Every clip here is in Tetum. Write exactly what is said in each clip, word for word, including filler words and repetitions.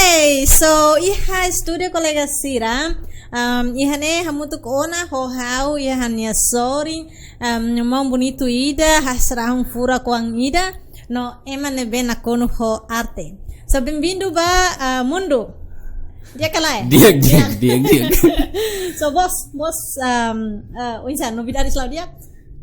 Hey, so iha estúdiu kolega sira, um, iha ne'e hamutuk ona ho ha'u, iha ha'u-nia sorin, um, maun bonitu ida, hasrahun furak oan ida, no ema ne'ebé nakonu ho arte. So, bem-vindo ba, uh, Mundu. Di'ak ka lae? Di'ak, di'ak, di'ak, di'ak. So, bos, bos, um, uh, oinsá, novidades la'o di'ak?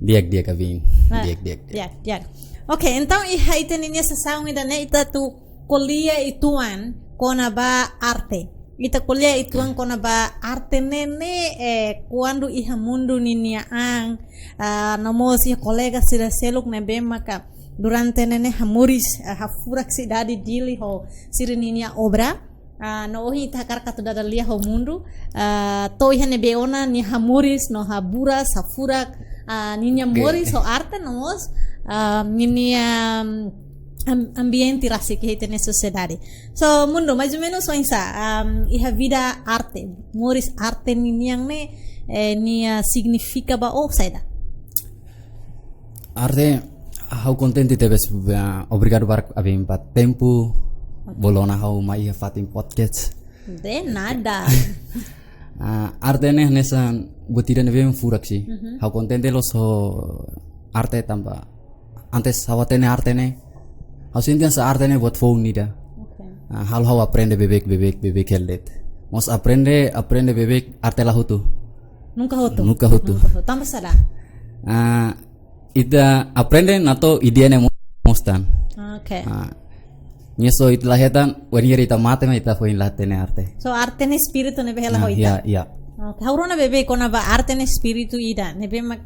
Di'ak, di'ak, Avin. Ah, di'ak, di'ak, di'ak. Di'ak, di'ak. Oke, entaun iha ita-nia sasán ida-ne'e ita atu ko'alia uitoan kona-ba arte. Ita ko'alia uitoan kona-ba arte ne'e ne'e, eh, kuandu iha Mundu ninia an, ah, no mós iha kolega sira seluk ne'ebé maka durante ne'e ne'e hamoris, ah, hafurak sidade Dili ho sira ninia obra. Ah, no ohin ita hakarak atu dada lia ho Mundu, ah, to'o iha ne'ebé ona nia hamoris, no haburas, hafurak, ah, ninia moris ho arte no mós, ah, ninia, mm, am-, ambiente rasik iha ita-nia sosiedade. So, Mundu, mais ou menus oinsá, um, iha vida arte, moris arte ninian ne'e, eh, nia signifika ba ó saida? Arte, ha'u kontente tebes, ah, obrigadu barak Avin ba tempu, bolu ona ha'u mai iha fatin podcast. De nada. Ah, arte ne'e hanesan buat ida ne'ebé furak sih. Mhm. Ha'u kontente loos ho arte tanba antes ha'u hatene arte ne'e, ha'u sente hanesan arte ne'e buat foun ida. Oke. Ah, halo ha'u aprende beibeik, beibeik, beibeik hela de'it. Mós aprende, aprende beibeik arte la hotu. Nunka hotu? Nunka hotu. Nunka hotu. Tanba saida? Ah, ita aprende no atu ideia ne'e mo-, mós tan. Oke. Ah, ne'e so ita la hetan, wainhira ita mate mak ita foin la hatene arte. So arte ne'e espíritu ne'ebé hela ho ita? Ah, iya, iya. Oke, ha'u rona beibeik kona-ba arte ne'e espíritu ida, ne'ebé mak,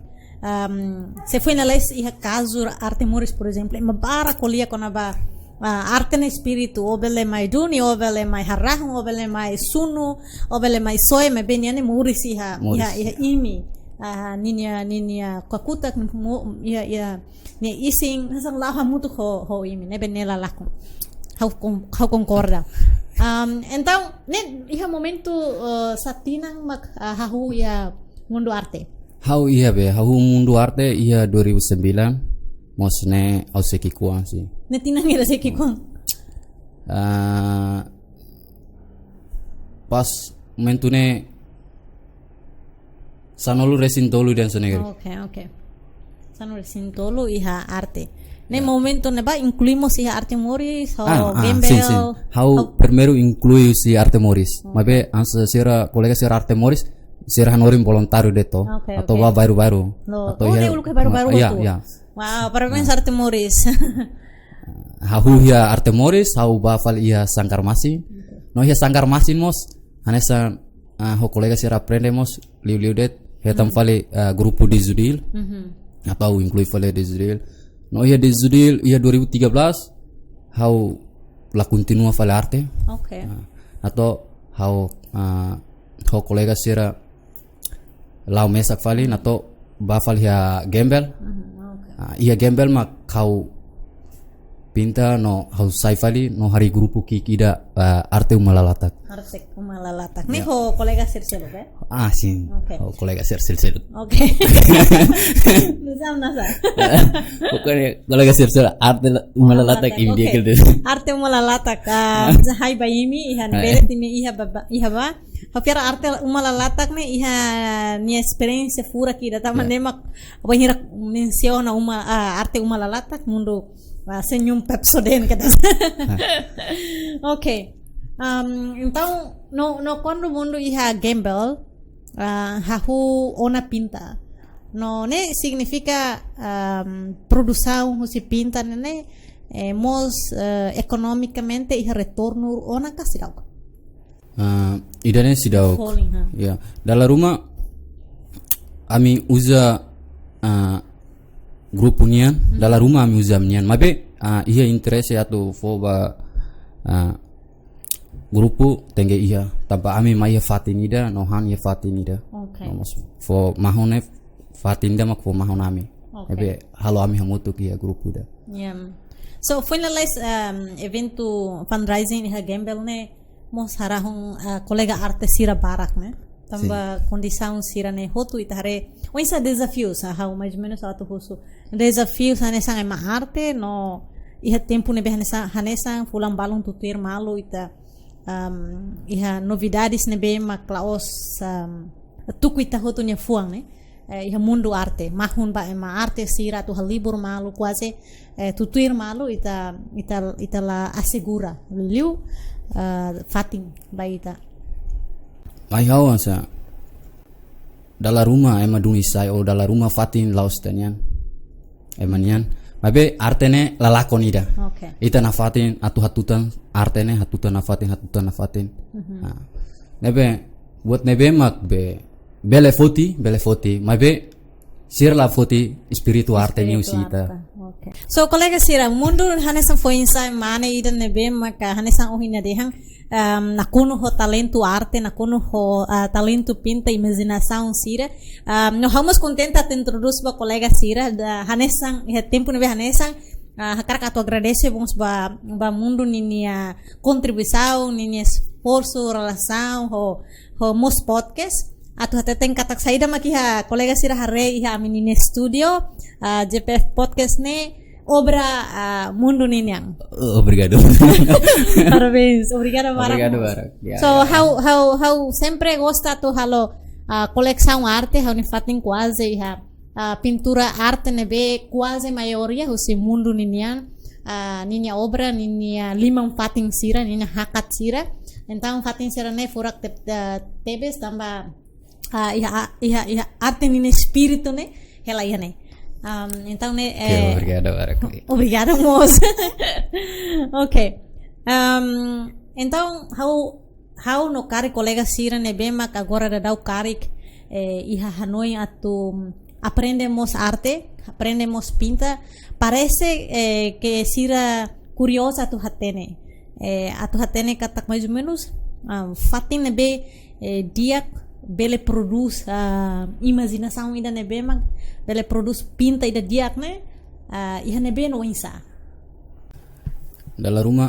um, se foin lalais iha kazu arte moris, por ezemplu, ema barak ko'alia kona-ba, ah, arte ne'e espíritu, ó bele mai duni, ó bele mai harahun, ó bele mai sunu, ó bele mai soe, maibé nia ne'e moris iha, moris iha, iha imi. Ah, ninia, ninia kakutak mo-, iha, iha, nia isin, hanesan la'o hamutuk ho, ho imi, ne'ebé ne'e la lakon. Ha'u kon-, ha'u konkorda. Um, entaun, ne'e iha momentu, eh, sá tinan mak, ah, hahú iha mundu arte? Ha'u iha be, hahú mundu arte iha dua ribu sembilan, mós ne'e ha'u sei ki'ikoan sih. Ne'e tinan hira sei ki'ikoan? Ah, pas momentu ne'e sanulu resin tolu dehan hanesan ne'e. Oke, oke. Sanulu resin tolu iha arte. Ne'e momentu ne'ebá inklui mós iha arte moris, ho gembel, sin, sin. Ha'u primeiru inklui husi arte moris. Oke. Maibé hanesan sira, kolega sira arte moris, sira hanorin voluntáriu de'it. Oke, oke. Atu bá bairru-bairru. Loos. Atu, oh, iha, ne'e uluk bairru-bairru, iya, hotu. Iya. Wow, parabéns arte moris. Hahú iha arte moris, ha'u bá fali iha Sanggar Masin. Oke. No iha Sanggar Masin mós, hanesan, ah, ho kolega sira aprende mós, liu-liu de'it, hetan fali, ah, grupu Dizudil. Mhm. Atu inklui fali Dizudil. No iha Dizudil, iha dua ribu tiga belas, ha'u la kontinua fali arte. Oke. Ah, atu ha'u, ah, ho kolega sira la'o mesak fali, no atu bá fali iha gembel. Mhm, oke. Ah, iha gembel mak ha'u pinta no ha'u sai fali no harii grupu ki'ik ida, ah, arte uma lalatak. Arte uma lalatak. Ne'e ho kolega sira seluk, eh? Ah, sin. Oke. Ho kolega sira seluk. Oke. Nusam nasa. Pokoknya kolega sira seluk arte la-, uma lalatak, oke. Arte uma lalatak, ah, ha'u ba imi, iha ne'ebé de'it imi iha ba, ba, iha ba. Ha'u fiar arte uma lalatak ne'e iha nia esperiénsia furak ida tanba ne'e mak, wainhira mensiona uma, ah, arte uma lalatak, Mundu, ah, senyum pepsoden kedas. Oke. Um, entaun, no, no kuandu Mundu iha gembel, ah, hahú ona pinta. No ne'e signifika, um, produsaun husi pinta ne'e, eh, mós, eh, ekonomikamente iha retornu ona ka seidauk? Ah, ida-ne'e seidauk. Falling, ha? Ya, dala ruma ami uza, ah, grupu nian, dala ruma ami uza nian. Maibé, ah, iha interese atu fó ba, ah, grupu tenke iha, tanba ami mai iha fatin ida, no han iha fatin ida. Oke. No mós fó mahon ne'e fatin ida mak fó mahon ami. Oke. Ne'ebé halo ami hamutuk iha grupu ida. Ya. So, foin lalais, um, eventu fundraising iha gembel ne'e, mós harahun, ah, kolega arte sira barak, ne'e? Tanba kondisaun sira-ne'e hotu ita haree. Oinsá dezafiu sá, ha'u mais ou menus atu husu. Dezafiu sá hanesan ema arte, no iha tempu ne'ebé hanesan, hanesan fulan balun tutuir malu ita um, iha novidades ne'ebé mak la'ós, um, tuku ita hotu nia fuan ne'e. Eh, iha mundu arte, mahon ba ema arte sira atu halibur malu kuaze, eh, tutuir malu ita, ita, ita la asegura liu, eh, fatin ba ita. Ai ha'u hanesan dala ruma ema duni sai ou dala ruma fatin la'ós ita-nian. Ema nian. Maibé arte ne'e lalakon ida. Oke. Ita nafatin atu hatutan arte ne'e, hatutan nafatin, hatutan nafatin. Mhm. Nah. Ne'ebé, buat ne'ebé mak be, bele foti, bele foti. Maibé, sira la foti espíritu arte nian husi ita. Espíritu arte. Oke. So, kolega sira, mundu hanesan foin-sa'e mane ida ne'ebé maka hanesan ohin ha'u dehan, um, nakonu ho talentu arte, nakonu ho, ah, talentu pinta, imajinasaun sira. Um, no ha'u mós kontente atu introdús ba kolega sira, ida hanesan, iha tempu ne'ebé hanesan, ah, hakarak atu agradese mós ba, ba mundu ninia kontribuisaun, ninia esforsu, relasaun, ho, ho mós podcast. Atu hateten katak saida mak iha kolega sira haree iha ami-nia estúdiu, ah, J P F Podcast ne'e, obra, ah, mundu ninian. Obrigadu. Parabéns, obrigada barak. Obrigadu mós. Barak. Ya, so, ya. Ha'u, ha'u, ha'u sempre gosta atu halo, ah, kolesaun arte, ha'u-nia fatin kuaze iha, ah, pintura arte ne'ebé kuaze maioria husi mundu ninian, ah, ninia obra, ninia liman fatin sira, ninia hakat sira. Entaun fatin sira ne'e furak te-, ah, tebes tanba ah, iha, iha, iha arte ninia espíritu ne'e, hela iha ne'e. Um, entaun ne'e, oke, eh, obrigadu barak. Obrigada mós. Oke. Um, entaun, ha'u, ha'u no karik kolega sira ne'ebé mak agora daudaun karik, eh, iha hanoin atu aprende mós arte, aprende mós pinta. Parese, eh, ke sira kuriozu atu hatene. Eh, atu hatene katak mais ou menus, ah, fatin ne'ebé, eh, di'ak bele prodús, ah, imajinasaun ida ne'ebé mak bele prodús pinta ida di'ak ne'e, ah, iha ne'ebé no oinsá. Dala ruma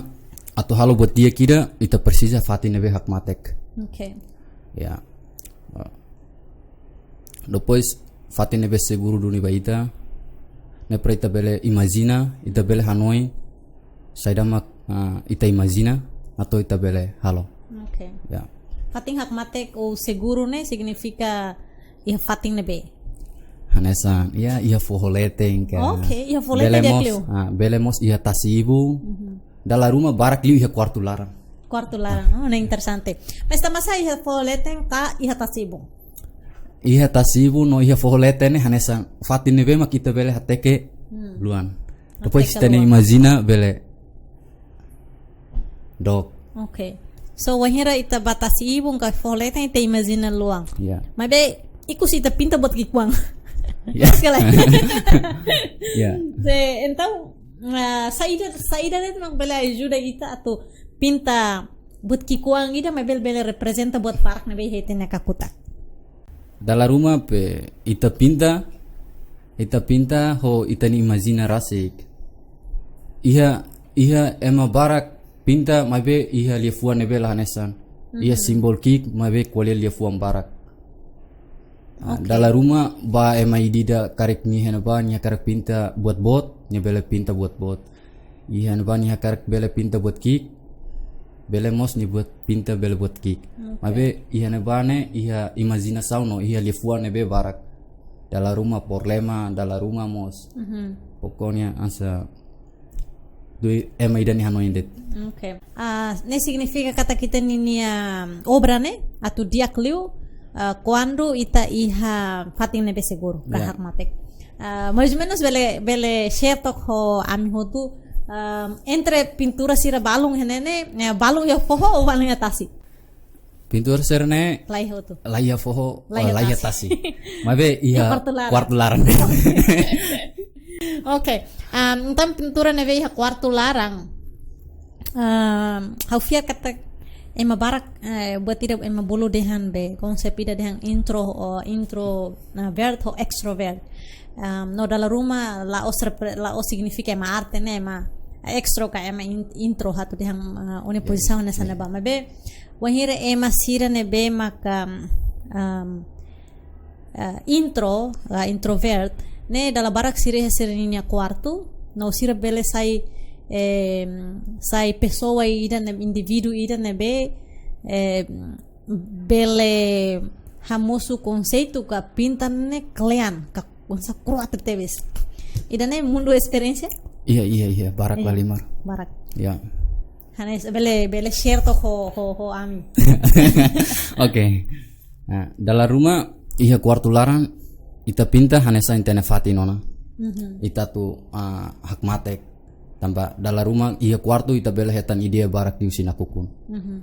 atu halo buat di'ak ida, ita presiza fatin ne'ebé hakmatek. Oke. Ya. Depois, fatin ne'ebé seguru duni ba ita, ne'e para ita bele imajina, ita bele hanoin, saida mak, ah, ita imajina, atu ita bele halo. Oke. Ya. Fatin hakmatek ou seguru ne'e signifika iha fatin ne'ebé? Hanesan, ya, iha foho leten ka. Oke, iha foho leten di'ak liu. Bele mós, ah, bele mós iha tasi-ibun. Mhm. Dala ruma barak liu iha kuartu laran. Kuartu laran. Oh, ne'e interesante. Mas ita masa iha foho leten ka iha tasi-ibun? Iha tasi-ibun no iha foho leten ne'e hanesan fatin ne'ebé mak ita bele hateke luan. Hmm. Depois hateke luan. Ita-nia imajina bele dook. Oke. So, wainhira ita ba tasi-ibun ka foho leten ita imajina luan. Ya. Maibé, ikus ita pinta buat ki'ikoan. Ya. Sekali. Ya. Se, entaun, ah, saida, saida de'it mak bele ajuda ita atu pinta buat ki'ikoan ida maibé bele reprezenta buat barak ne'ebé iha ita-nia kakutak. Dala ruma pe ita pinta, ita pinta ho ita-nia imajina rasik. Iha, iha ema barak pinta maibé iha liafuan ne'ebé la hanesan. Iha simbol ki'ik maibé ko'alia liafuan barak. Ah, oke. Dala ruma ba ema ida-idak karik nia iha ne'ebá, nia karik pinta buat boot, nia bele pinta buat boot. Iha ne'ebá nia karik bele pinta buat ki'ik, bele mós nia buat pinta bele buat ki'ik. Oke. Maibé iha ne'ebá ne'e iha imajinasaun no iha liafuan ne'ebé barak. Dala ruma problema, dala ruma mós. Mhm. Pokoknya hanesan dui ema ida nia hanoin de'it. Oke. Ah, ne'e signifika katak ita-nia, ah, obra ne'e atu di'ak liu, ah, kuandu ita iha fatin ne'ebé seguru, ya, ka hakmatek. Ah, mais ou menus bele, bele share took ho ami hotu, ah, entre pintura sira balun iha ne'e ne'e, eh, balun iha foho ou balun iha tasi? Pintura sira ne'e la iha hotu. La iha foho, la iha, oh, la iha tasi. Tasi. Maibé iha, iha kuartu laran. Kuartu laran. Oke. Um, entaun pintura ne'ebé iha kuartu laran. Um, ha'u fiar katak ema barak, eh, buat ida ema bolu dehan be, konsep ida dehan intro, ou intro, ah, vert ou extrovert. Um, no dala ruma la'ós repre-, la'ós signifika ema arte ne'e, ema extro ka ema in-, intro atu dehan, ah, o-nia, ya, pozisaun, ya, hanesan ne'ebá. Maibé, wainhira ema sira ne'ebé maka, um, ah, intro, ah, introvert, ne'e dala barak sira iha sira-nia kuartu, no sira bele sai eh, sai pesoa ida ne'e, indivíduu ida ne'ebé, eh, bele hamosu konseitu katak pinta ne'e kle'an, katak oinsá kro'at tebes. Ida-ne'e mundu esperiénsia? Iya, iya, iya, barak. Iya. Lahalimar. Barak. Ya. Hanesan bele, bele share to'ok ho, ho, ho ami. Oke. Nah, dala ruma iha kuartu laran ita pinta hanesan ita-nia fatin ona. Mhm. Ita atu, ah, hakmatek. Tanba dala ruma iha kuartu ita bele hetan ideia barak liuhusi nakukun. Mhm.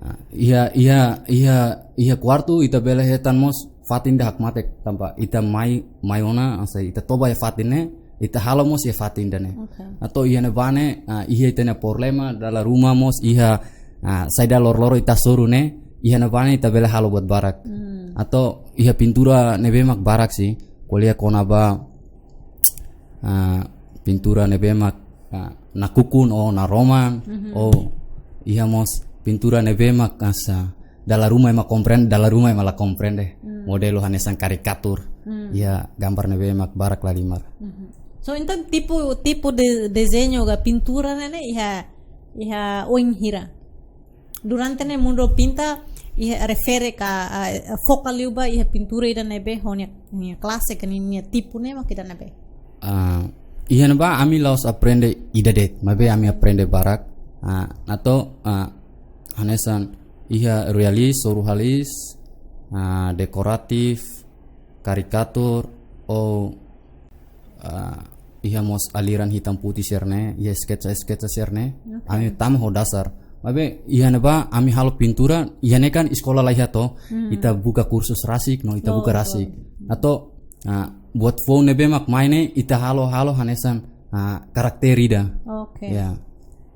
Nah, iha, iha, iha, iha kuartu ita bele hetan mós fatin ida hakmatek. Tanba ita mai, mai ona, hanesan ita toba iha fatin ne'e, ita halo mós iha fatin ida-ne'e. Oke. Entaun iha ne'ebá ne'e, ah, iha ita-nia problema, dala ruma mós iha, ah, saida loroloron ita hasoru ne'e, iha ne'ebá ne'e ita bele halo buat barak. Hmm. Entaun iha pintura ne'ebé mak barak sih, ko'alia kona-ba, ah, pintura ne'ebé mak, ah, nakukun ou naroman, mhm, ou iha mós pintura ne'ebé mak hanesan dala ruma ema komprende, dala ruma ema la komprende. Hmm. Modelu hanesan karikatur. Hmm. Iha gambar ne'ebé mak barak lahalimar. Mhm. So, entaun tipu, tipu de dezeñu ka pintura ne'e ne'e iha, iha oin hira? Durante ne'e mundu pinta iha refere ka, ah, foka liu ba iha pintura ida ne'ebé ho nia, nia klase ka nia, nia tipu ne'e mak ida ne'ebé? Ah, iha ne'ebá ami la'ós aprende ida de'it, maibé ami aprende barak. Ah, entaun, ah, hanesan iha realis, surrealis, ah, dekoratif, karikatur, ou, ah, iha mós aliran hitam putih sira-ne'e, iha sketsa-sketsa sira-ne'e, oke, ami tama ho dasar. Maibé iha ne'ebá ami halo pintura, iha ne'e kan eskola laiha to, hmm, ita buka kursus rasik, no ita, oh, buka rasik. Betul. Entaun, ah, buat foun ne'ebé mak mai ne'e, ita halo, halo hanesan, ah, karakter ida. Oke. Ya.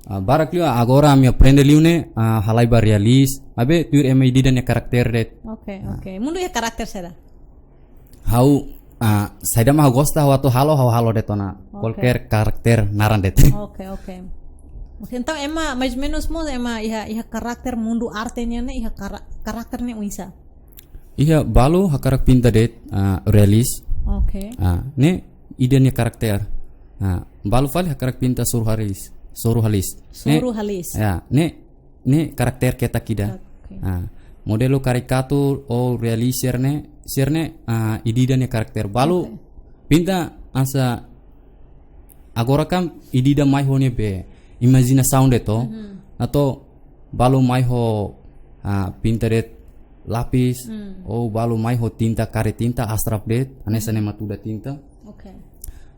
Ah, barak liu agora ami aprende liu ne'e, ah, halai ba realis. Maibé tuir ema ida-idak nia karakter de'it. Oke, ah, oke. Mundu iha karakter saida? Ha'u, ah, saida mak ha'u gosta ha'u atu halo, ha'u halo de'it ona. Oke. Kualkér karakter naran de'it. Oke, oke. Oke, entaun ema, mais ou menus mós ema iha, iha karakter mundu arte nian ne'e, iha kara-, karakter ne'e oinsá? Iha balu hakarak pinta de'it, ah, realis. Oke. Ah, ne'e ida nia karakter. Ah, balu fali hakarak pinta surrealis, surrealis. Ne'e, surrealis. Ya, ne'e, ne'e karakter ketak ida. Oke. Ah, modelu karikatur ou realis sira-ne'e, sira-ne'e, ah, ida-idak nia karakter. Balu, oke, pinta hanesan agora kan ida-idak mai ho nia be imajinasaun de'it to. Mhm. Entaun balu mai ho, ah, pinta de'it lapis, hmm, ou balu mai ho tinta, karik tinta, abstrak de'it, hanesan, hmm, ema tuda tinta. Oke.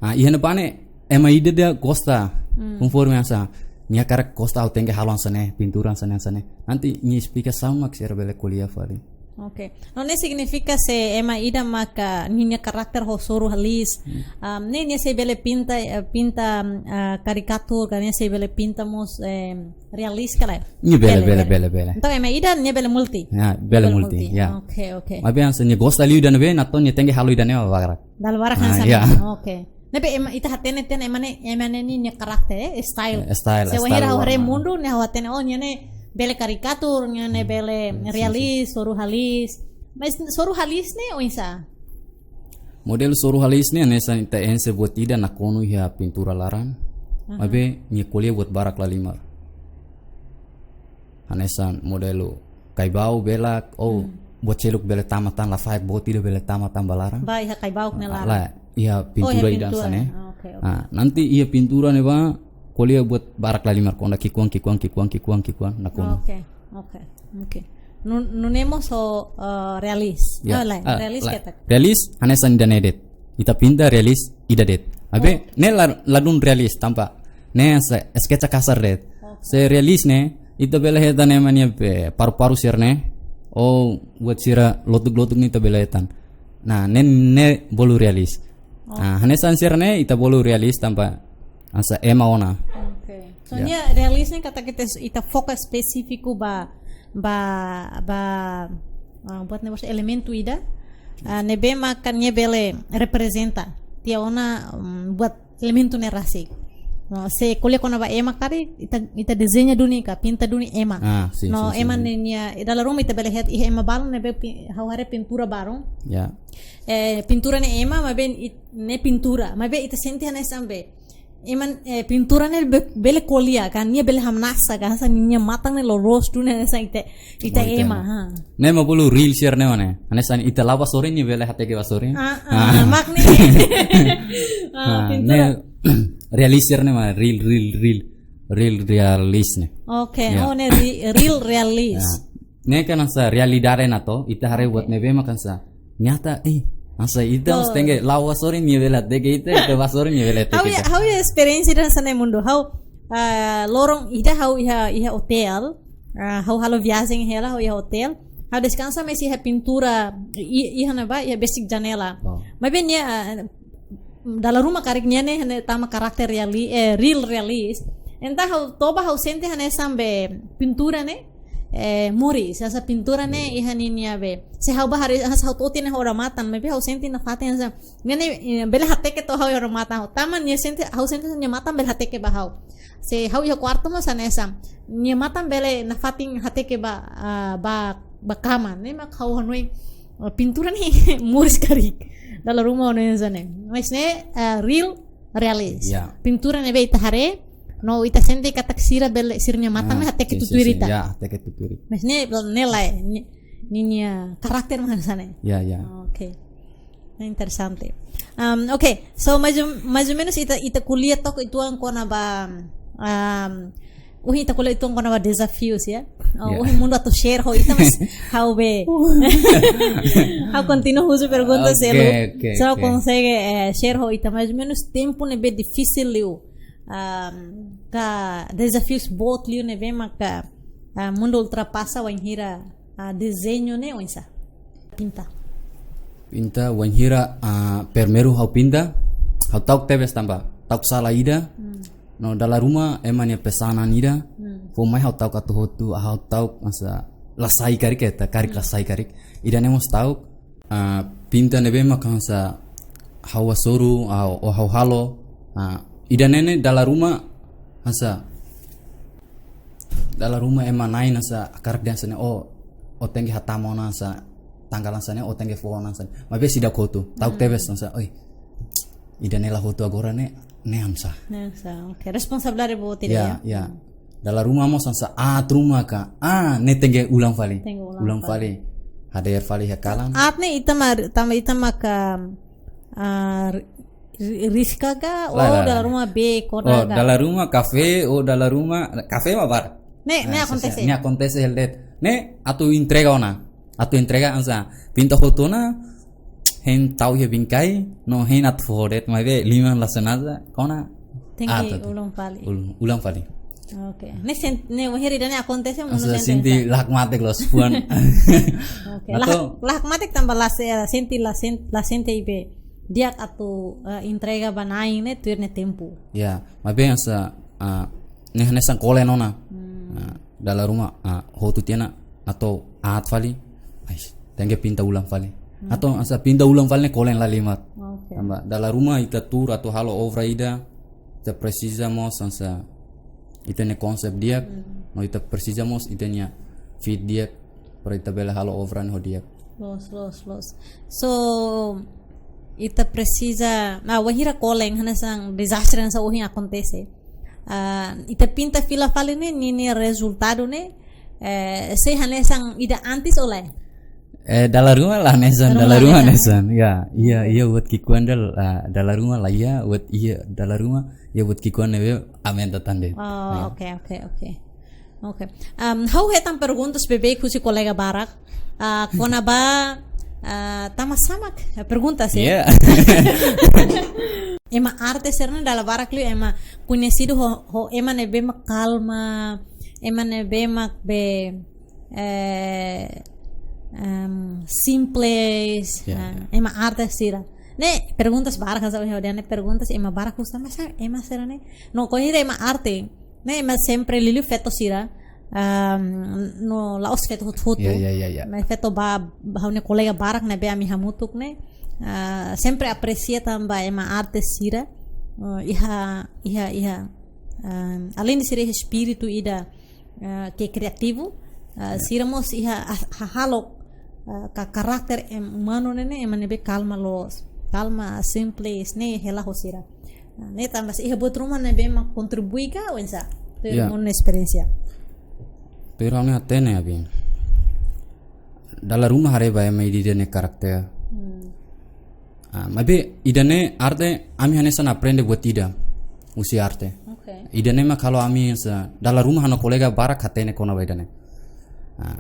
Ah, iha ne'ebá ne'e ema ida-idak gosta, hmm, konforme hanesan nia hakarak gosta ha'u tenke halo hanesan ne'e, pintura hanesan ne'e, hanesan ne'e. Nanti nia esplikasaun mak sira bele ko'alia fali. Oke. No ne'e signifika se ema ida maka ninia karakter ho surrealis. Hmm. Am, ne'e nia sei bele pinta, eh, pinta, am, ah, karikatur, ka nia sei bele pinta mós, em, realis ka lae? Nia bele, bele, bele, bele, bele. Entaun ema ida nia bele multi. Ya, bele, bele multi, multi, ya. Oke, oke. Maibé hanesan nia gosta liu ida ne'ebé, entaun nia tenke halo ida ne'ebé barak. Dala barak, ah, hanesan, ya, ne'e. Oke. Ne'ebé ema ita hatene tiha ema ne'e, ema ne'e ninia karakter, eh, style. Eh, style, se style wainhira ha'u haree warna. Mundu ne'e ha'u hatene, oh, nia ne'e bele karikatur, nia ne'e, hmm, bele, hmm, sin, realis, sin, surrealis. Mais surrealis ne'e oinsá? Modelu surrealis ne'e hanesan ita enxe buat ida nakonu iha pintura laran. Aha. Maibé nia ko'alia buat barak lahalimar. Hanesan modelu kaibau, belak, ou, hmm, buat seluk bele tama tan, lafaek buat ida bele tama tan ba laran. Ba iha kaibau ne'e, ah, laran. Lae, iha, oh, iha pintura ida pintura hanesan ne'e. Ah, oke, oke. Ah, nanti iha pintura ne'ebá ko'alia buat barak lahalimar, kona ki'ikoan, ki'ikoan, ki'ikoan, ki'ikoan, ki'ikoan, nakonu. Oke, oke, oke. Nu, nune'e mós ho, eh, realis. Ya, ah, lae, ah, realis, lae, ketak. Realis hanesan ida-ne'e de'it. Ita pinta realis ida de'it. Maibé, oh, ne'e la, ladún realis tanba ne'e hanesan sketsa kasar de'it. Oke. Se realis ne'e, ita bele hetan ema nia be paru-paru sira-ne'e, ou buat sira lotuk-lotuk ne'e ita bele hetan. Nah, ne'e, ne'e bolu realis. Oh. Ah, hanesan sira-ne'e ita bolu realis tanba hanesan ema ona. Oke. So, ya, nia realis ne'e katak ita, ita foka espesífiku ba, ba, ba, ah, buat ne'e mós elementu ida, ah, ne'ebé maka nia bele reprezenta tiha ona, mm, buat elementu ne'e rasik. No, se ko'alia kona-ba ema karik, ita, ita dezeña duni ka pinta duni ema. Ah, sin, no, sin, sin, ema, sin, ne'e nia, dala ruma ita bele hetan, iha ema balu ne'ebé pi-, ha'u haree pintura balu. Ya. Eh, pintura ne'e ema, maibé it-, ne'e pintura. Maibé ita sente hanesan be Ema, eh, pintura ne'e be-, bele ko'alia ka, nia bele hamnasa ka, hanesan nia matan ne'e loloos duni hanesan ita, ita Oh, ita ema, ema. ha. Ne'e mak bolu real sira ne'e mak ne'e. Hanesan ita la'o bá sorin nia bele hateke bá sorin. Ah, ah, Ah. mak ne'e. Ah, Ah, pintura. ne'e realis sira ne'e mak real, real, real. Real realis ne'e. Oke, Ya. oh, ne'e re-, real realis. Ya. Ne'e kan hanesan realidade ona to, ita haree Oke. buat ne'ebé mak hanesan nyata, eh, hanesan ita Oh. mós tenke la'o bá sorin nia bele hateke ita, ita bá sorin nia bele hateke Ha'u iha, ita. ha'u iha esperiénsia hanesan ne'e Mundu. Ha'u, ah, loron ida ha'u iha, iha otél, ah, ha'u halo viajen hela, ha'u iha otél. Ha'u deskansa mais iha pintura, i-, iha ne'ebá, iha besik janela. Oh. Maibé nia, ah, dala ruma karik nia ne'e, ne'e tama karakter reali-, eh, real realis. Entaun ha'u toba ha'u sente hanesan be pintura ne'e, eh, moris, hanesan pintura ne'e Iya. iha ninia be. Se ha'u bá haree, hanesan ha'u to'o tiha ona ha'u odamatan, maibé ha'u sente nafatin hanesan. Nia ne'e, eh, bele hateke to'o ha'u iha odamatan. Ha'u tama nia sente, ha'u sente nia matan bele hateke ba ha'u. Se ha'u iha kuartu mós hanesan. Nia matan bele nafatin hateke ba, ah, ba, ba kama. Ne'e mak ha'u hanoin, ah, pintura ne'e moris karik. Dala ruma ha'u hanoin hanesan ne'e. Mais ne'e, ah, real realis. Ya. Pintura ne'ebé ita haree, no ita sente katak sira bele, sira-nia matan Ah, hateke sin, sin, tutuir sin. ita. Ya, hateke tutuir. Mais ne'e, ne'e lae, ni-, ninia karakter mak hanesan ne'e. Ya, ya. Oke. Interesante. Um, oke, so mais ou, mais ou menus ita, ita ko'alia tok uitoan kona-ba, um, ohin ita ko'alia uitoan kona-ba dezafius, ya. Oh, Ya. ohin Mundu atu share ho ita, mais ha'u be. Ha'u kontinua husu pergunta Oke, selu. oke, So oke. konsege, eh, share ho ita mais ou menus tempu ne'ebé difisil liu. Um, ka dezafius boot liu ne'ebé maka, ah, Mundu ultrapasa wainhira, ah, dezeñu ne'e oinsá? Pinta. Pinta, wainhira, ah, primeiru ha'u pinta, ha'u ta'uk tebes tanba, ta'uk sala ida, Hmm. no dala ruma ema nia pesanan ida, Hmm. fó mai ha'u ta'uk atu hotu, ha'u ta'uk hanesan la sai karik ita, karik la Hmm. sai karik. Ida-ne'e mós ta'uk, ah, pinta ne'ebé mak hanesan ha'u hasoru, ah, ou ha'u halo, ah, ida-ne'e ne'e dala ruma hanesan, dala ruma ema na'in hanesan hakarak dehan hanesan ne'e, oh, ó tenke hatama ona hanesan tanggal hanesan ne'e, ó tenke fó ona hanesan ne'e. Maibé seidauk hotu, ta'uk Hmm. tebes hanesan, oi, ida-ne'e la hotu agora ne'e, ne'e hanesan. Ne'e hanesan, oke. Responsabilidade boot ida Ya, ya. ya. Hmm. Dala ruma mós hanesan, ah, truma ka, ah, ne'e tenke ulang fali. Tenke ulang Ulang fali. fali. Hadeer fali iha kalan. Aat ne'e ita mak, tanba ita maka, ah, ri-, ri-, riska ka, Lae, oh, lae, dala lae. ruma be, koda Oh, ka. dala ruma kafé, oh, dala ruma, kafé mak barak. Ne'e, ne'e Ah, akontese. ne'e akontese hela de'it. Ne'e atu entrega ona. Atu entrega hanesan pinta hotu ona, hein tau iha bingkai, no hein atu fó de'it, maibé liman la sengaja, kona Tenke aat atu. ulang fali. Ul-, ulang fali. Oke. Ne'e sen-, ne'e wainhira ida-ne'e akontese, Mundu Hanesan sente sente oinsá? la hakmatek loos fuan. Oke. Atu La, la hakmatek tanba la se-, sente la sen-, la sente ida be di'ak atu, eh, entrega ba na'in ne'e tuir nia tempu. Ya, maibé hanesan, ah, ne'e hanesan kolen ona. Hmm. Ah, dala ruma, ah, hotu tiha ona atu aat fali. Ais, tenke pinta ulang fali. Hmm. Atu hanesan pinta ulang fali ne'e kolen la halimar. Oke. Tanba dala ruma ita tuur atu halo obra ida, ita presiza mós hanesan ita-nia konsep di'ak, Hmm. no ita presiza mós ita-nia fit di'ak, para ita bele halo obra ne'e ho di'ak. Loos, loos, loos. So, ita presiza, ah, wainhira kolen hanesan dezastre hanesan ohin akontese. Ah, ita pinta fila fali ne'e, ninia rezultadu ne'e, eh, sei hanesan ida antes ou lae? Eh, dala ruma la hanesan, Dala ruma dala ruma la hanesan. hanesan. Ya, iya, Oke. iya, buat ki'ikoan dal, ah, dala ruma la iha, buat iha, dala ruma, iha buat ki'ikoan ne'ebé aumenta tan de'it. Oh, Ya. oke, oke, oke. Oke. Am, ha'u hetan perguntas beibeik husi kolega barak. Ah, kona-ba, ah, tanba sá mak, eh, perguntas, eh? Iya. Ema arte sira-ne'e dala barak liu ema koñesidu ho, ho ema ne'ebé mak kalma, ema ne'ebé mak be, eh, em, simples, Iya, ah, iya. ema arte sira. Ne'e perguntas barak, hanesan ha'u dehan ne'e perguntas ema barak husu, mas ema sira-ne'e. No, koñesidu ema arte. Ne'e, mas sempre liuliu feto sira, ah, no la'ós feto hotu-hotu. Ya, ya, ya, ya. Mas feto ba, ha'u-nia kolega barak ne'ebé ami hamutuk ne'e, ah, sempre apresia tanba ema arte sira, ah, iha, iha, iha, ah, além de sira iha espíritu ida, ah, ke kriativu, ah, Ya. sira mós iha ha-, hahalok, ah, ka karakter em-, umanu ne'e ne'e, ema ne'ebé kalma loos, kalma, simples, ne'e hela ho sira. Ne'e tanba sá, iha buat ruma ne'ebé mak kontribui ka oinsá? Tuir Ya. Maun nia esperiénsia. Tuir ha'u-nia hatene, Abi. Dala ruma haree ba ema ida-idak nia karakter. Hmm. Ah, maibé ida-ne'e arte ami hanesan aprende buat ida husi arte. Oke. Ida-ne'e mak halo ami hanesan dala ruma ha'u-nia kolega barak hatene kona-ba ida-ne'e. Ah,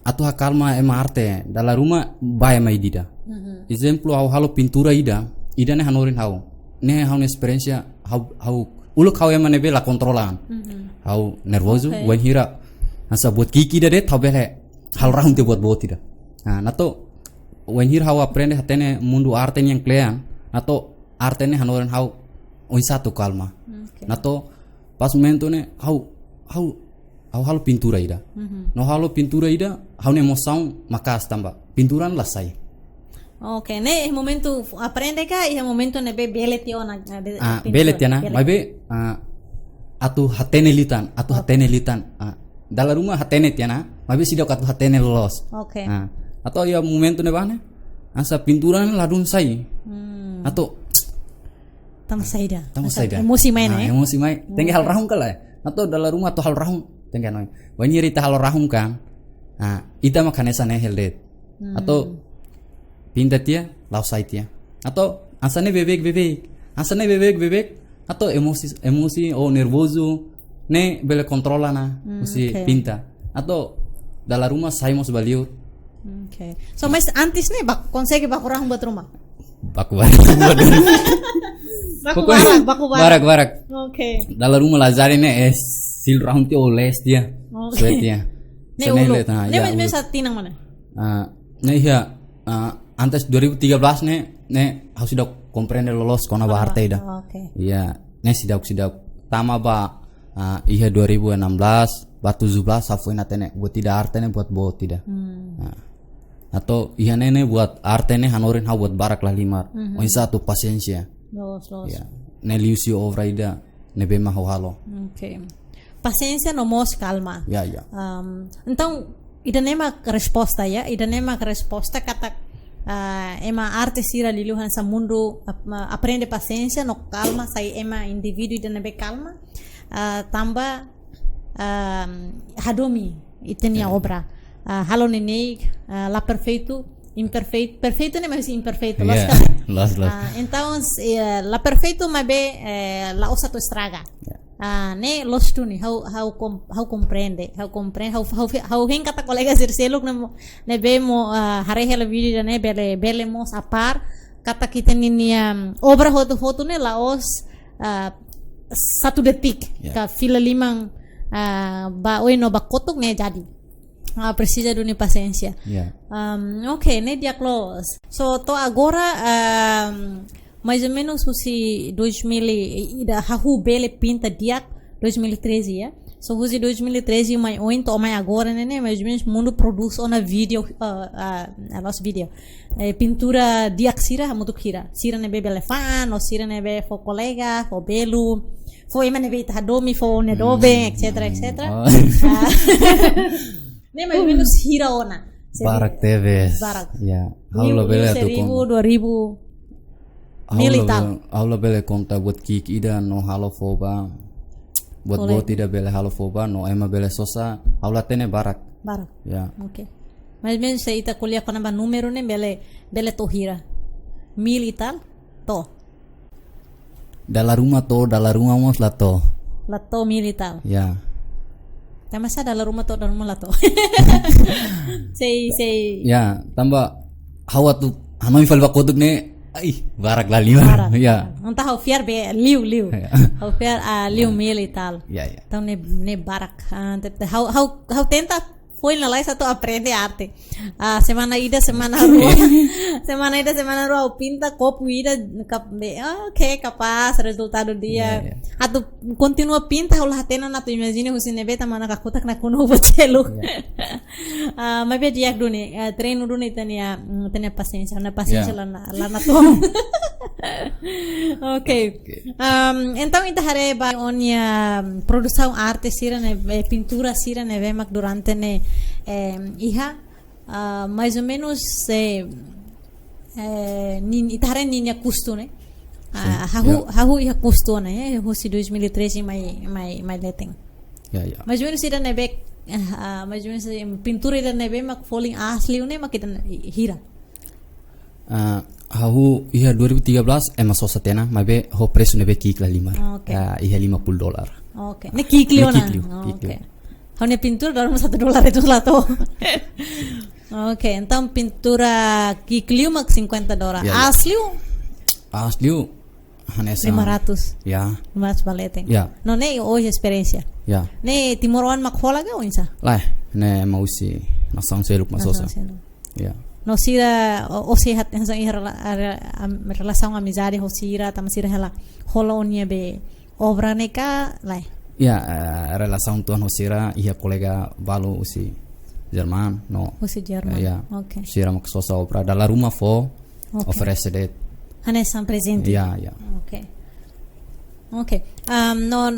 atu hakalma ema arte, dala ruma ba ema ida-idak. Mhm. Ezemplu, ha'u halo pintura ida, ida-ne'e hanorin ha'u. Ne'e ha'u-nia esperiénsia, ha'u, ha'u uluk ha'u ema ne'ebé la kontrola an. Mhm. Ha'u nervozu, Oke. wainhira hanesan buat ki'ik ida de'it, ha'u bele halo rahun tiha buat boot ida. Ah, natoon, wainhira ha'u aprende hatene mundu arte nian kle'an, natoon arte ne'e hanorin ha'u oinsá atu kalma. Oke. Natoon pas momentu ne'e ha'u, ha'u, ha'u halo pintura ida. Mhm. No halo pintura ida, ha'u-nia emosaun maka'as tanba pintura la sai. Oke, ne'e iha momentu aprende ka, iha momentu ne'ebé bele tiha ona, eh, be-, Ah, pintura, bele tiha ona, bele. maibé, ah, atu hatene liután, atu Oke. hatene liután. Ah, dala ruma hatene tiha ona, maibé seidauk atu hatene loloos. Oke. Ah, atu iha momentu ne'ebá ne'e, hanesan pintura ne'e ladún sai. Hmm. Atu Tanba saida. Tanba Hanesan saida. Emosi mai, Ah, ne'e? emosi mai. Tenke halo rahun ka lae. Natoon dala ruma atu halo rahun. Tenke hanoin. Wainhira ita halo rahun kan. Ah, ita mak hanesan ne'e hela de'it. Hmm. Atu pinta tiha, la'o sai tiha. Atu hanesan ne'e beibeik, beibeik. Hanesan ne'e beibeik, beibeik. Atu emosi, emosi ou nervozu ne'e bele kontrola ona, Hmm, husi oke. pinta. Atu dala ruma sai mós ba liur. Oke. So, mas antes ne'e, bak-, konsege baku rahun buat ruma? Baku barak. Baku Pokoknya barak, baku barak. barak, barak. Oke. Dala ruma lazari ne'e, eh, sil rahun tiha ou les tiha. Oke. Suet tiha. Ne'e Sene uluk. le, ah, Ne'e ya, mes-, mes uluk. saat tinang mana? Ah, ne'e iha, ah, antes dua ribu tiga belas ne'e, ne'e ha'u seidauk komprende loloos kona-ba Kona-ba, arte ida. Oke. Ya, ne'e seidauk, seidauk tama ba, ah, iha dua ribu enam belas, ba tujuh belas, ha'u foin hatene, buat ida arte ne'e buat boot ida. Hmm. Ah. Atu iha ne'e ne'e buat arte ne'e hanorin ha'u buat barak lahalimar. Mhm. Oinsá atu pasiénsia. Loos, loos. Ya. Ne'e liuhusi obra ida ne'ebé mak ha'u halo. Oke. Pasiénsia no mós kalma. Ya, ya. Am, entaun, ida-ne'e mak resposta, ya. Ida-ne'e mak resposta katak, ah, ema arte sira liuliu hanesan mundu ap-, ma-, aprende pasiénsia no kalma, sai ema indivíduu ida ne'ebé kalma. Ah, tanba, am, hadomi ita-nia Ya. obra. Ah, halo neineik, ah, la perfeitu, imperfeitu, perfeitu ne'e maibé imperfeitu, loos Ya, ka? loos, loos. Ah, entaun, eh, la perfeitu maibé, eh, la'ós atu estraga. Ya. Ah, ne'e loos duni, ha'u, ha'u kom-, ha'u komprende, ha'u komprende, ha'u, ha'u, ha'u hein katak kolega sira seluk ne'e mo-, ne'ebé mós, ah, haree hela vídeo ida-ne'e bele, bele mós apár, katak ita-nia, um, obra hotu-hotu ne'e la'ós, ah, satu detik, Ya. ka fila liman, ah, ba oin no ba kotuk ne'e jadi. Ah, presiza duni pasiénsia. Ya. Um, oke, ne'e di'ak loos. So, to'o agora, um, mais ou menos husi dois mil e, ida hahú bele pinta di'ak dois mil e treze, ya. So, husi dois mil e treze mai oin to'o mai agora ne'e, ne'e, mais ou menos mundu prodús ona vídeo, ah, ah, ah, loos vídeo. Eh, pintura di'ak sira hamutuk hira. Sira ne'ebé bele fa'an, no sira ne'ebé fó kolega, fó belun, fó ema ne'ebé ita hadomi, fó ne'e doben, Hmm. et cetera, et cetera. Oh. Ah. Ne'e mais ou menos hira ona. Barak tebes. Barak. Ya. Ha'u Mil, labele mil atu seribu, konta. dua ribu. Ha'u Mil e labele, tal. ha'u labele konta buat ki'ik ida no halo fó ba. Buat Boleh. boot ida bele halo fó ba, no ema bele sosa. Ha'u la hatene barak. Barak. Ya. Oke. Mais ou menos se ita ko'alia kona-ba númeru ne'e bele, bele to'o hira. Mil e tal? To'o. Dala ruma to'o, dala ruma mós la to'o. La to'o mil e tal. Ya. Tanba sá dala ruma to'o, dala ruma la to'o? Sei, sei. Ya, tanba ha'u atu hanoin fali ba kotuk ne'e, ai, barak lahalimar. Barak. Ya. Entaun ha'u fiar be liu, liu. Ya. Ha'u fiar, ah, liu Ya. mil e tal. Ya, ya. Entaun ne'e, ne'e barak. Ah, te-, te-, ha'u, ha'u, ha'u tenta foin lalais atu aprende arte. Ah, semana ida, semana rua. Semana ida, semana rua, ha'u pinta kopu ida, kap-, be, ah, oke, kapás, rezultadu di'ak. Ya, ya. Atu kontinua pinta, ha'u la hatene ona atu imajina husi ne'ebé tama ona kakutak nakonu buat seluk. Ya. Ah, maibé di'ak duni, ah, treinu duni ita-nia, mm, ita-nia pasiénsia, ha'u-nia pasiénsia Ya. la na-, la natoon. Oke. Oke. Am, entaun ita haree ba ó-nia, mm, produsaun arte sira-ne'e, eh, pintura sira-ne'ebé mak durante ne'e, eh, iha, ah, mais ou menos, eh, eh, nin-, ita haree ninia kustu ne'e. Ah, hahú, hahú iha kustu ona, eh, husi dois mil e treze mai, mai, mai leten. Ya, ya. Mais ou menus ida ne'ebé, ah, mais ou menus, em, pintura ida ne'ebé mak folin aas liu ne'e mak ida hira? Ah, hahú iha dua ribu tiga belas ema sosa tiha ona, maibé ho presu ne'ebé ki'ik lahalimar. Oke. Ah, iha lima puluh dolar. Oke. Ne'e ki'ik liu ona? Ki'ik liu, ki'ik liu. Oke. Ha'u-nia pintura dala ruma satu dolar itu lah to'o. Oke, entaun pintura ki'ik liu mak cinquenta dolar. Ya, ya. Aas liu? Aas liu hanesan lima ratus. Ya. Lima ratus ba leten. Ya. No ne'e ó-nia esperiénsia. Ya. Ne'e timoroan mak hola ka oinsá? Lae, ne'e ema husi nasaun seluk mak sosa. Nasaun seluk. Ya. No sira, ó, ó sei hat, hanesan iha rela-, rela-, am-, relasaun amizade ho sira, tanba sira hela hola ó-nia be obra ne'e ka lae? Ya, eh, relasaun uitoan ho sira, iha kolega balu husi Jerman, no. Husi Jerman. Ya. Oke. Sira mak sosa obra, dala ruma fó, oke, oferese de'it. Hanesan prezente. Ya, ya. Oke. Oke. Am, no,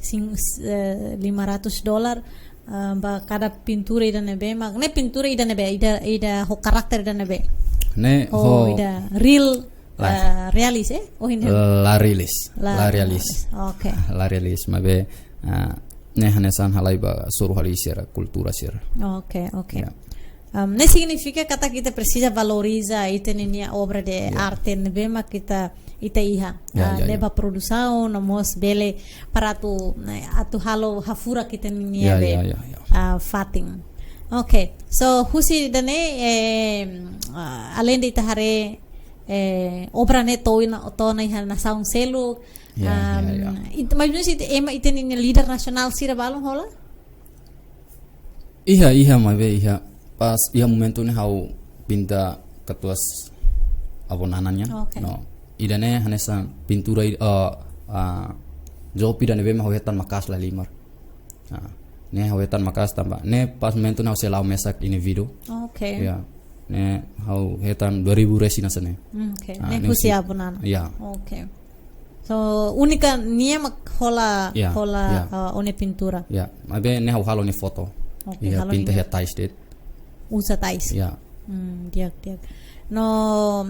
sin, eh, lima ratus dolar, ah, ba kada pintura ida ne'ebé mak, ne'e pintura ida ne'ebé, ida, ida ho karakter ida ne'ebé? Ne'e ho, ho ida real, lae, eh, realis, eh? Oh, ini. La realis. La, la realis. Oke. La realis, maibé, ah, ne'e hanesan halai ba soru-hali sira, kultura sira. Oke, oke. Ya. Am, ne'e signifika katak ita presiza valoriza ita-nia obra de, ya, arte ne'ebé mak ita, ita iha. Ya, ah, ya, ya. Leba produsaun, no mós bele para atu, ne'e, atu halo hafurak ita-nia, ya, be, ya, ya, ya, ah, fatin. Oke, so husi ida-ne'e, eh, ah, aleinde ita haree, eh, obra ne'e to'o ona, to'o ona iha nasaun seluk, ya, ya, am, ya, it-, mais ou menus it-, ema ita-nia líder nasionál sira balun hola? Iha, iha, maibé iha. Pas iha momentu ne'e ha'u pinta katuas avó Nana nian. Oke. No, ida-ne'e hanesan pintura i-, eh, ah, job ida ne'ebé mak ha'u hetan maka'as lahalimar. Ah, ne'e ha'u hetan maka'as tanba ne'e pas momentu ne'e ha'u sei la'o mesak indivíduu. Oke. Ya. Ne'e ha'u hetan dua ribu resin hanesan ne'e. Hmm, oke. Ah, ne'e ne'e husi, husi avó Nana. Ya. Oke. So, únika nia mak hola, ya, hola, ya, ah, ó-nia pintura. Ya, maibé ne'e ha'u halo nia foto. Oke, ya, halo pinta nia. Iha tais de'it. Uza tais. Ya. Hmm, di'ak, di'ak. No,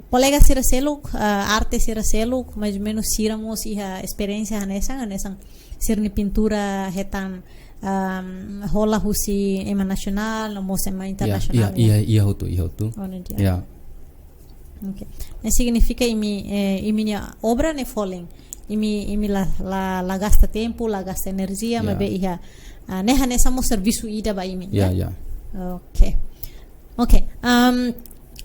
kolega sira seluk, ah, arte sira seluk, mais ou menus sira mós iha esperiénsia hanesan, hanesan sira-nia pintura hetan, am, hola husi ema nasionál, no mós ema, ya, ya, internasionál, ya, ya? Iha, iha hotu, iha hotu. Oh, ne'e di'ak. Ya. Oke. Ne'e signifika imi, eh, imi-nia obra ne'e folin. Imi, imi la, la, la gasta tempu, la gasta enerjia, ya, maibé iha, ah, ne'e hanesan mós servisu ida ba imi, ya, ya, ya? Oke. Oke. Am,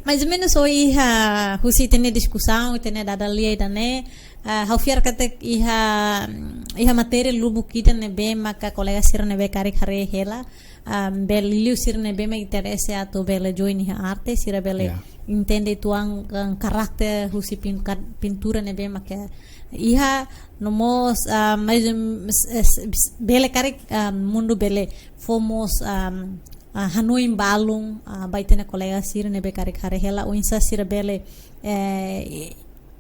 mais ou menus ohin iha husi ita-nia diskusaun, ita-nia dada lia ida-ne'e, ah, ha'u fiar katak iha, iha matéria lubuk ida ne'ebé maka kolega sira ne'ebé karik haree hela, am, bele liuliu sira ne'ebé mak interese atu bele join iha arte, sira bele, ya, entende uitoan, em, karakter husi pin-, ka-, pintura ne'ebé maka iha, no mós, ah, mais, em, s-, s-, s-, bele karik, ah, mundu bele fó mós, am, ah, hanoin balun, ah, ba ita-nia kolega sira ne'ebé karik haree hela, oinsá sira bele, eh,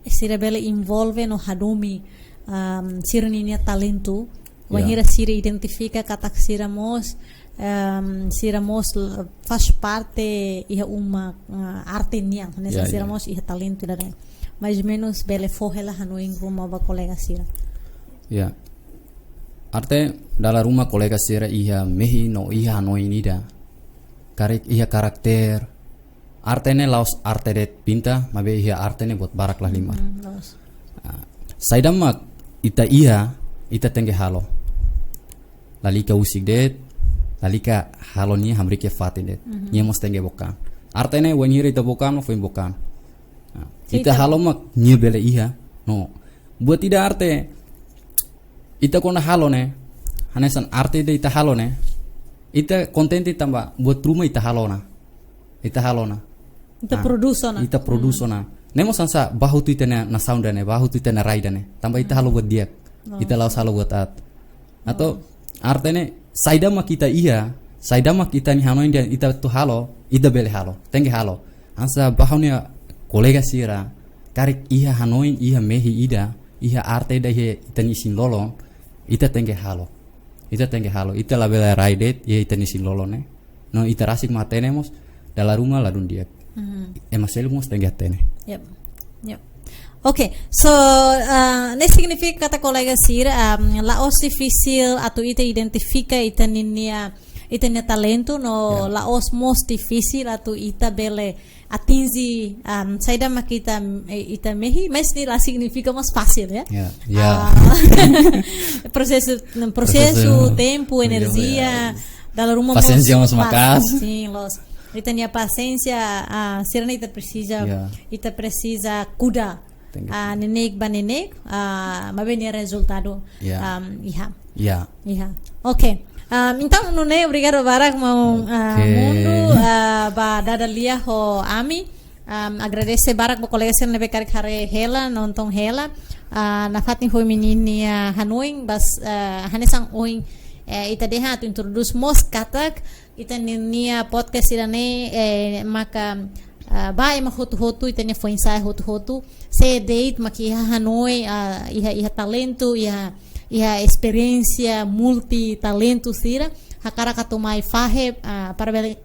sira bele envolve no hadomi, am, sira-ninia talentu. Ya. Wainhira sira identifika katak sira mós, am, sira mós l-, faz parte iha uma, ah, arte nian, hanesan, ya, sira, ya, mós iha talentu ida-ne'e. Mais ou menus bele fó hela hanoin ruma ba kolega sira. Ya. Arte dala ruma kolega sira iha mehi no iha hanoin ida. Karik iha karakter, arte ne'e la'ós arte de'it pinta, maibé iha arte ne'e buat barak lahalimar. Mm, la'ós. Ah, saida mak ita iha, ita tenke halo. Lalika husik de'it, lalika halo nia hamriik iha fatin de'it. Mhm. Nia mós tenke book an. Arte ne'e wainhira ita book an, foin book an. Ah, ita, ita halo mak nia bele iha. No. Buat ida arte, ita kuandu halo ne'e, hanesan arte ida ita halo ne'e, ita kontente tanba buat ruma ita halo ona. Ita halo ona. Ita, ah, produs ona. Ita produs, hmm, ona. Ne'e mós hanesan ba hotu ita-nia nasaun ida-ne'e, ba hotu ita-nia rai ida-ne'e. Tanba ita, hmm, halo buat di'ak. Oh. Ita la'ós halo buat aat. Entaun, oh, arte ne'e, saida mak ita iha, saida mak ita-nia hanoin dehan ita atu halo, ita bele halo, tenke halo. Hanesan ba ha'u-nia kolega sira, karik iha hanoin, iha mehi ida, iha arte ida iha ita-nia isin-lolon, ita tenke halo. Ita tenke halo, ita labele rai de'it iha ita-nia isin-lolon ne'e. No ita rasik mak hatene mós, dala ruma ladún di'ak. Mhm. Ema seluk mós tenke hatene. Yep. Yep. Ok, so, ah, ne'e signifika katak kolega sira, ah, la'ós difisil atu ita identifika ita ninia, ita-nia talentu, no, ya, la'ós mós difisil atu ita bele atinji, ah, saida mak ita, eh, ita mehi, mas ne'e la signifika mós fasil, ya. Ya, ya. Ah, prosesu, prosesu, prosesu, tempu, ya, enerjia, ya, dala ruma pasiénsia mós, mós maka'as. Sin, loos. Ita-nia pasiénsia, ah, sira-ne'e ita presiza, ya, ita presiza kuda. Thank you. Ah, neineik ba neineik, ah, maibé nia rezultadu, ya, ah, iha. Ya. Iha. Ok. Ah, entaun, nune'e, obrigadu barak, maun, ah, ok, Mundu, ah, ba dada lia ho ami. Ah, agradese barak ba kolega sira ne'ebé karik haree hela, nonton hela. Ah, nafatin ho imi-nia hanoin, bas, ah, hanesan ohin, eh, ita dehan atu introdús mós katak, ita-nia podcast ida-ne'e, eh, maka, ah, ba ema hotu-hotu, ita-nia foin-sa'e hotu-hotu, sé de'it mak iha hanoin, ah, iha, iha talentu, iha, iha esperiénsia multi talentu sira, hakarak atu mai fahe, ah, para bele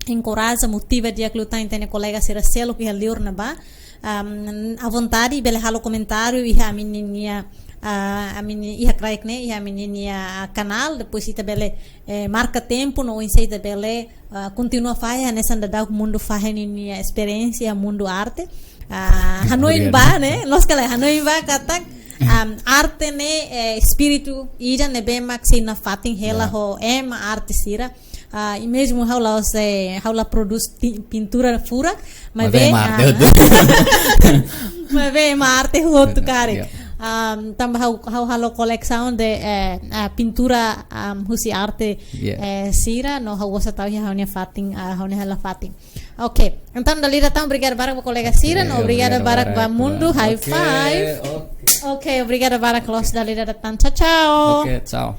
enkoraja, motiva di'ak liután ita-nia kolega sira seluk iha liur ne'ebá. Am, à vontade, bele halo komentáriu iha ami-nia, ah, ami-nia, iha kraik ne'e, iha ami-nia, ah, kanál, depois ita bele, eh, marka tempu no oinsá ita bele, ah, kontinua fahe, hanesan daudaun Mundu fahe ninia esperiénsia mundu arte. Ah, hanoin, obrigadu, ba, ne'e, loos ka lae, hanoin ba katak, am, arte ne'e, eh, espíritu ida ne'ebé mak sei nafatin hela, ya, ho ema arte sira. Ah, i mezmu ha'u la'ós, eh, ha'u la prodús ti-, pintura furak, maibé, maibé ema arte, ah, hotu. Maibé ema arte hotu karik. Ya. Ah, tanba ha'u, ha'u halo kolesaun de, eh, ah, pintura, ah, husi arte, ya, eh, sira, no ha'u gosta tau iha ha'u-nia fatin, ah, ha'u-nia hela fatin. Ok, entaun dala ida tan obrigadu barak ba kolega sira, ok, no obrigadu, obrigadu barak, barak ba Mundu, high, ok, five. Ok. Ok, obrigadu barak, loos, dala ida tan. Tchau, tchau. Ok, tchau.